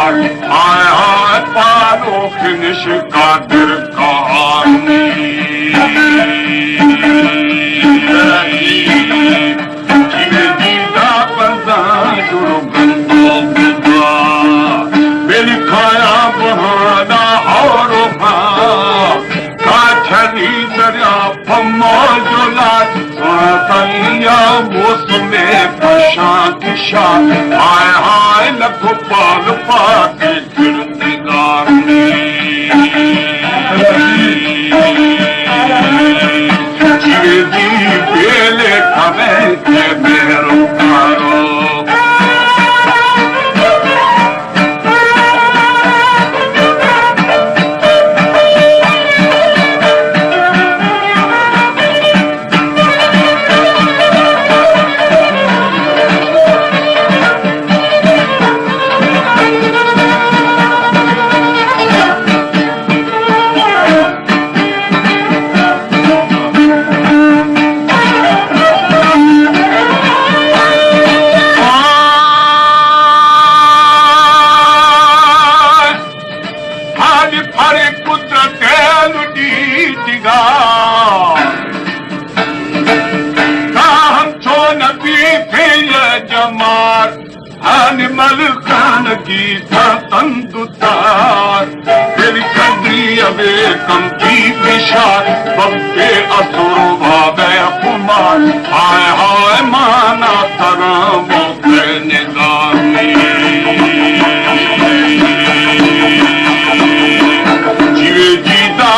ہائے ہائے، پالو خنش قادر کہانی۔ جیوے دیدا بزاں جڑ گندو بزاں، بل کھایا بہانا اور ہاں۔ کاچھلی دریا پہ موج و لات، سونا تنیا موسم پشاں کشا۔ ہائے ہائے، لکھ پال پاک کردگار۔ چیزی بیلے کمے تے مہرو کارو۔ ہر، ہر قدرت لڈی دگار، تا ہم چو نبی فیل جمال، ہن ملکان کی تا تندو تار، دل کدی ابے کم کی بشار، بمتے اسر بابے خمار۔ ہائے ہائے، مانا ترم و نظامی۔ جیوے جیدا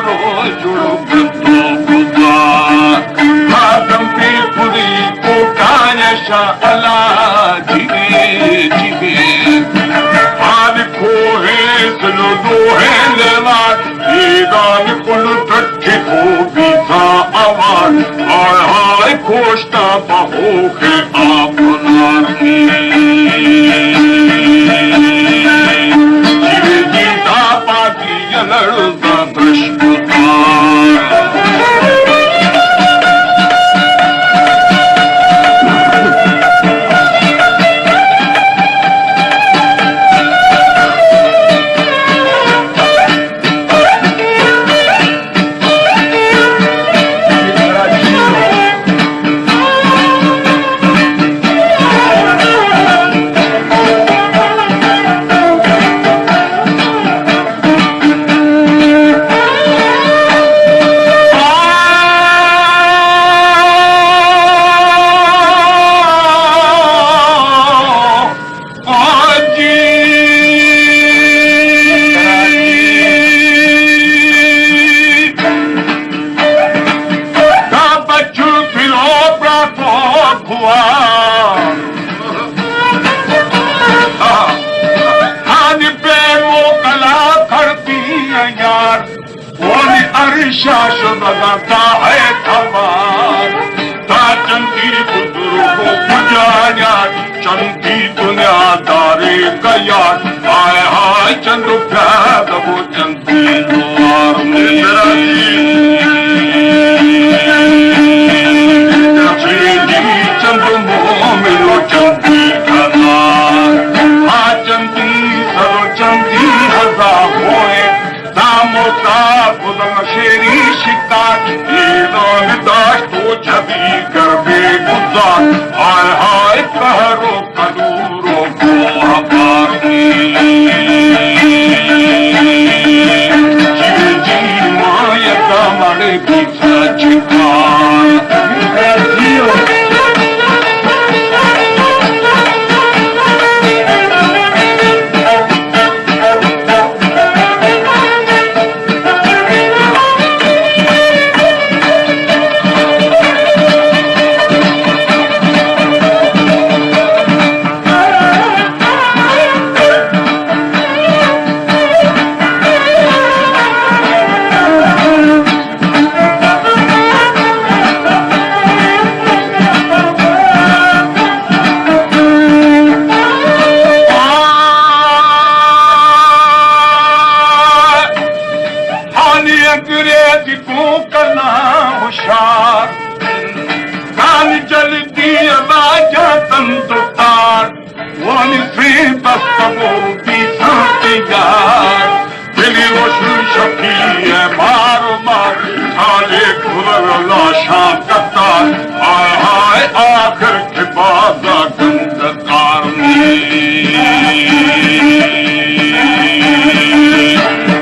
روز جڑ گندو گزار۔ آدم پہ پوری کوٹایا شاہ اللہ جیوے جیوے۔ آل کوہ سلو دوہ لیوار، ایدان کل ٹٹھی کو بیزاں آوار۔ ہائے ہائے، کوشتا بہوخ آپ نارنی۔ جیوے جیتا پاتی لڑزا درشکتا۔ ہانی پیم و کلا کھڑتی یار، اونی عرشا شدگا تا ہے توار۔ تا چندی بزرگ و کجا یار، چندی دنیا دارے کا یار۔ ہائے ہائے، چند پیادہ و چند چند مومن و چندی کنا، آ چندی سر و چندی ہزا ہوئے، دام و تاب و دم شیری شکار، ایران داشت و جبی کر بے گزار۔ ہائے ہائے، قہر و قدور و گوہ بار۔ جی جی ماں یکا مڑے بیچا چکا۔ سالے کھلر لاشاں کتار، ہائے ہائے آخر کہ بازا گند کار نی۔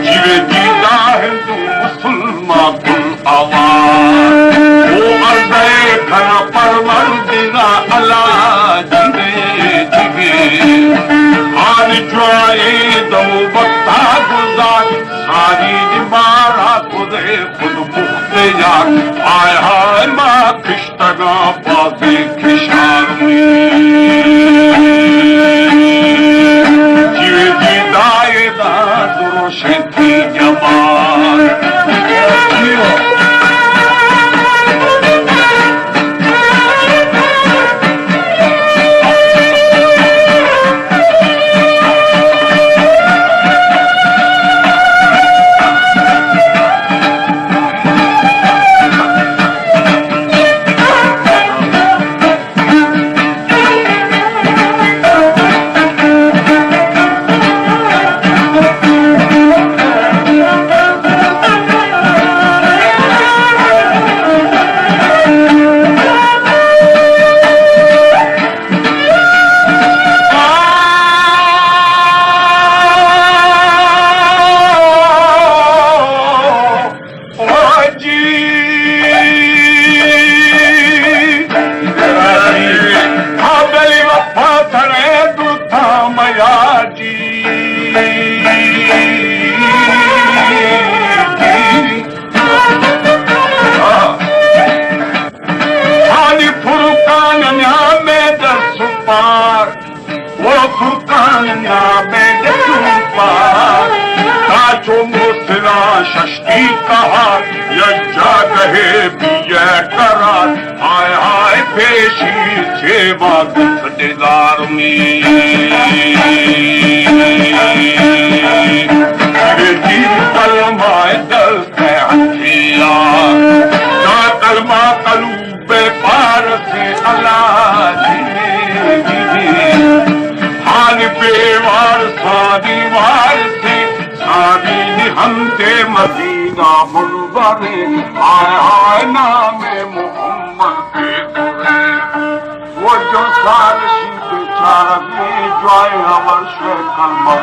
جیوے دیدا ہندو مسلمان کل آوار، او عرضے کھنا پروردگار اللہ جیوے جیوے۔ آن جوائے دو وقتا گزار، ساری دیوارا خدے خود بخت یار، ہائے ہائے ما کشتگاں بازیں کشار نی۔ جیوے دیدائے دا دروشیں تئی جمال۔ واجی، قابل وفا ترے دلتا میاجی۔ ہانی فرقان نامے در سپار، و فرقان نامے در سپار۔ تا چو موسلا ششتی کہا، یک جاگہے بیئے قرار۔ ہائے ہائے پیشی سیوا گفت دلار می۔ میرے دین کلمہ دست ہتھیار، دا کلمہ قلوب بے پارس اللہ جی، ہانی بے وارسانی وارس، سانی ہم دے مدینہ منورے، ہائے ہائے نام محمد بے گرے۔ وہ جو سال شی بیچارہ بے جوائے ہمر شے کلمہ۔